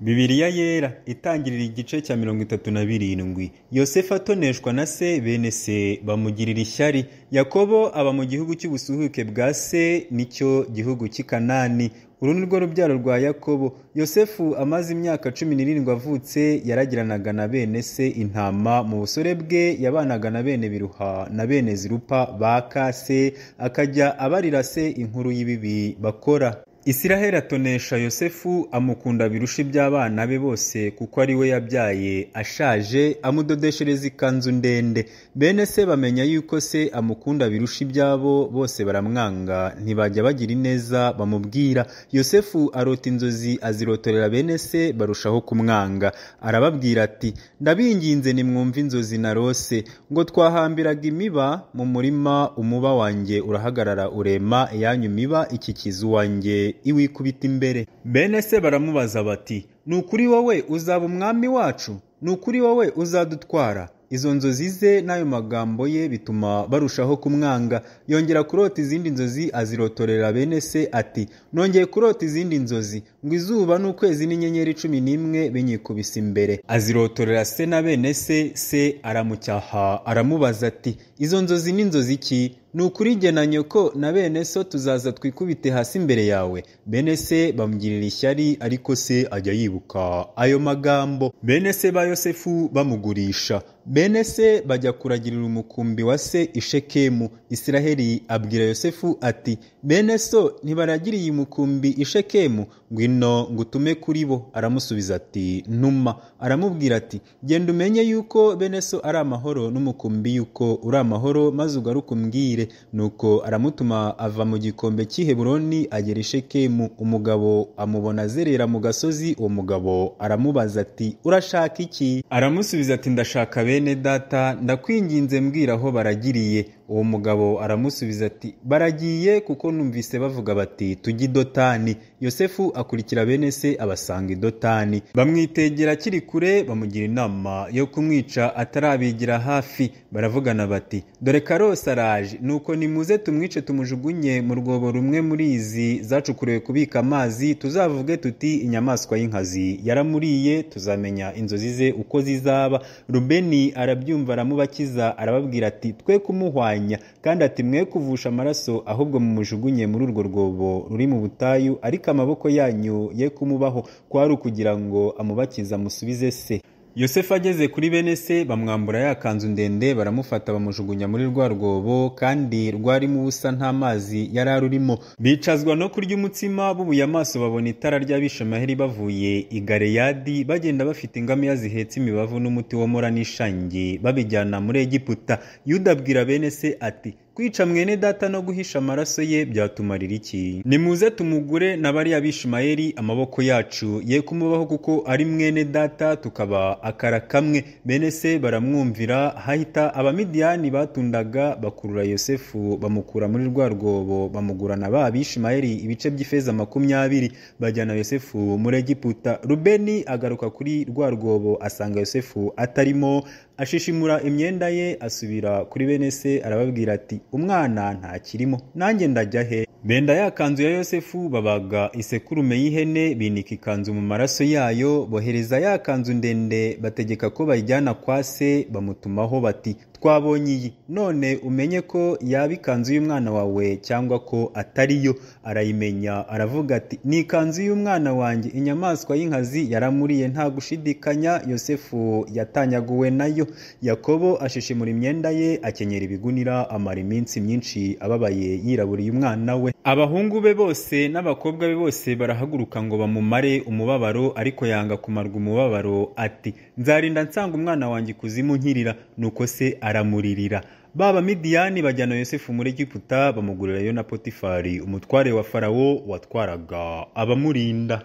Bibiliya Yera itangirira igice cya 37. Yosefu atoneshwa na se, bene se bamugirira ishyari. Yakobo aba mu gihugu cy'ubusuhuke bwa se, nicyo gihugu cy'i Kanani. Uru ni rwo rubyaro rwa Yakobo. Yosefu amaze imyaka 17 avutse, yaragiranaga na bene se intama. Mu busore bwe yabanaga na bene Biruha na bene Zirupa ba kase, akajya abarira se inkuru y'ibibi bakora. Isiraheli atonesha Yosefu, amukunda birusha iby'abana be bose, kuko ari we yabyaye ashaje, amudodeshereza ikanzu ndende. Bene se bamenya yuko se amukunda birusha ibyabo bose, baramwanga, ntibajya bagira ineza bamubwira. Yosefu arota inzozi azirotorera bene se, barushaho kumwanga. Arababwira ati: ndabinginze nimwumve inzozi narose, ngo twahambiraga imiba mu murima, umuba wanjye urahagarara urema, iyanyu miba ikikiza uwanjye iwikubita imbere. Bene se baramubaza bati: ni ukuri wowe uzaba umwami wacu? Ni ukuri wowe uzadutwara? Izo nzozi ze n'ayo magambo ye bituma barushaho kumwanga. Yongera kurota izindi nzozi azirotorera bene se ati: nongeye kurota izindi nzozi, ngo izuba n'ukwezi n'inyenyeri 11 binyikubise imbere. Azirotorera se na bene se, se aramucyaha aramubaza ati: izo nzozi ni inzozi ki? Ni ukuri jye na nyoko na bene so tuzaza twikubite hasi imbere yawe? Bene se bamugirira ishyari, ariko se ajya yibuka ayo magambo. Bene se ba Yosefu bamugurisha. Bene se bajya kuragirira umukumbi wa se i Shekemu. Isiraheli abwira Yosefu ati: bene so ntibaragiriye umukumbi i Shekemu? Ngwino ngutume kuri bo. Aramusubiza ati: ntuma. Aramubwira ati: genda umenye yuko bene so ari amahoro, n'umukumbi yuko uri amahoro, maze ugaruke umbwire. Nuko aramutuma ava mu gikombe cy'i Heburoni agera i Shekemu. Umugabo amubona azerera mu gasozi. Uwo mugabo aramubaza ati: urashaka iki? Aramusubiza ati: ndashaka bene data, ndakwinginze mbwira aho baragiriye. Uwo mugabo aramusubiza ati: baragiye kuko numvise bavuga bati tujye i Dotani. Yosefu akurikira bene se abasanga i Dotani. Bamwitegera akiri kure, bamugira inama yo kumwica atarabigira hafi. Baravugana bati: dore Karose araje, nuko nimuze tumwice tumujugunye mu rwobo rumwe muri izi zacukuriwe kubika amazi, tuzavuge tuti inyamaswa y'inkazi yaramuriye, tuzamenya inzozi ze uko zizaba. Rubeni arabyumva aramubakiza, arababwira ati: twe kumuhwanya, kandi ati mwe kuvusha amaraso, ahubwo mumujugunye muri urwo rwobo ruri mu butayu, ariko amaboko yanyu ye kumubaho. Kwari ukugira ngo amubakiza amusubize se. Yosefu ageze kuri bene se, bamwambura ya kanzu ndende, baramufata bamujugunya muri rwa rwobo, kandi rwarimo ubusa, nta mazi yari arurimo. Bicazwa no kurya umutsima, bubuye amaso babona itara ry'Abishimayeli bavuye i Galeyadi, bagenda bafite ingamiya zihetse imibavu n'umuti womora n'ishangi, babijyana muri Egiputa. Yuda abwira bene se ati: kwica mwene data no guhisha amaraso ye byatumarira iki? Nimuze tumugure na bariya Bishimayeli, amaboko yacu ye kumubaho, kuko ari mwene data, tukaba akara kamwe. Bene se baramwumvira. Hahita Abamidiyani batundaga, bakurura Yosefu bamukura muri rwa rwobo, bamugurana ba Bishimayeli ibice by'ifeza 20, bajyana Yosefu muri Egiputa. Rubeni agaruka kuri rwa rwobo asanga Yosefu atarimo, ashishimura imyenda ye, asubira kuri bene se arababwira ati: umwana ntakirimo, nanjye ndajya he? Benda ya kanzu ya Yosefu, babaga isekurume y'ihene, binika ikanzu mu maraso yayo, bohereza ya kanzu ndende, bategeka ko bayijyana kwa se. Bamutumaho bati: twabonye iyi, none umenye ko yaba ikanzu y'umwana wawe cyangwa ko atariyo. Arayimenya aravuga ati: ni ikanzu y'umwana wanjye, inyamaswa y'inkazi yaramuriye, nta gushidikanya, Yosefu yatanyaguwe nayo. Yakobo ashishimura imyenda ye, akenyera ibigunira, amara iminsi myinshi ababaye, yiraburiye umwana we. Abahungu be bose n'abakobwa be bose barahaguruka ngo bamumare umubabaro, ariko yanga kumarwa umubabaro, ati: nzarinda nsanga umwana wanjye ikuzimu nkirira. Nuko se aramuririra. Baba Midiyani bajyana Yosefu muri Egiputa, bamugurirayo na Potifari umutware wa Farawo watwaraga abamurinda.